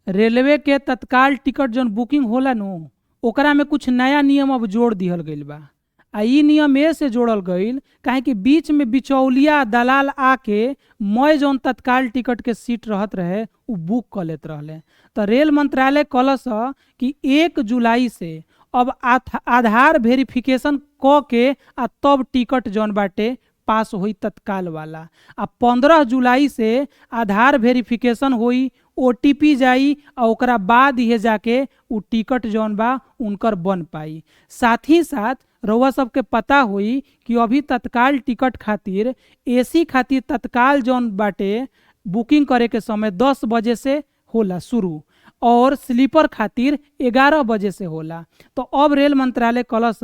Railway के तत्काल ticket जौन बुकिंग होला नु, ओकरा में कुछ नया नियम अब जोड़ दिहल गईल बा। आ इ नियम ए से जोड़ल गईल काहे कि बीच में बिचौलिया दलाल आके मय जौन तत्काल टिकट के सीट रहत रहे उ बुक क लेत रहले। त रेल मंत्रालय कहलस कि 1 जुलाई से अब आधार वेरिफिकेशन क के आ तब टिकट जौन बाटे पास होई तत्काल वाला। आ 15 जुलाई से आधार वेरिफिकेशन होई, ओटीपी जाई आ ओकरा बाद इहे जाके उ टिकट जौन बा उनकर बन पाई। साथ ही साथ रउआ सबके पता होई कि अभी तत्काल टिकट खातिर एसी खातिर तत्काल जौन बाटे बुकिंग करे के समय 10 बजे से होला शुरू और स्लीपर खातिर 11 बजे से होला। तो अब रेल मंत्रालय कहलस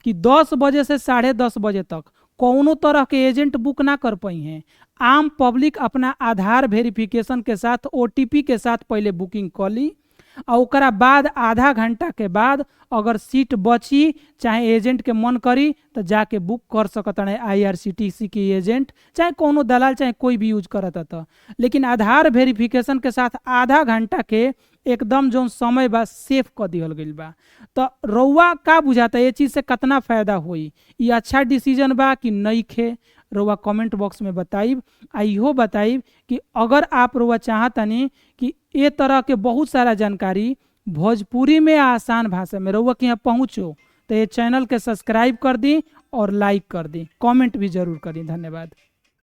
कि 10 बजे से 10:30 बजे तक कौनो तरह के एजेंट बुक ना कर पाई हैं। आम पब्लिक अपना आधार वेरिफिकेशन के साथ ओटीपी के साथ पहले बुकिंग कर ली आ ओकरा बाद आधा घंटा के बाद अगर सीट बची चाहे एजेंट के मन करी तो जाके बुक कर सकत रहे आईआरसीटीसी के एजेंट चाहे कोनो दलाल चाहे कोई भी यूज करत त। लेकिन आधार वेरिफिकेशन के साथ आधा घंटा के एकदम जौन समय बा सेफ क दिहल गईल बा। तो रउआ का बुझाता ये चीज से कितना फायदा होई, ये अच्छा डिसीजन बा कि नइखे, रउआ कमेंट बॉक्स में बताइब। आ इहो बताइब कि अगर आप रउआ चाहतनी कि ए तरह के बहुत सारा जानकारी भोजपुरी में आसान भाषा में रउआ के यहाँ पहुँचो तो ये चैनल के सब्सक्राइब कर दी और लाइक कर दी, कमेंट भी जरूर करी। धन्यवाद।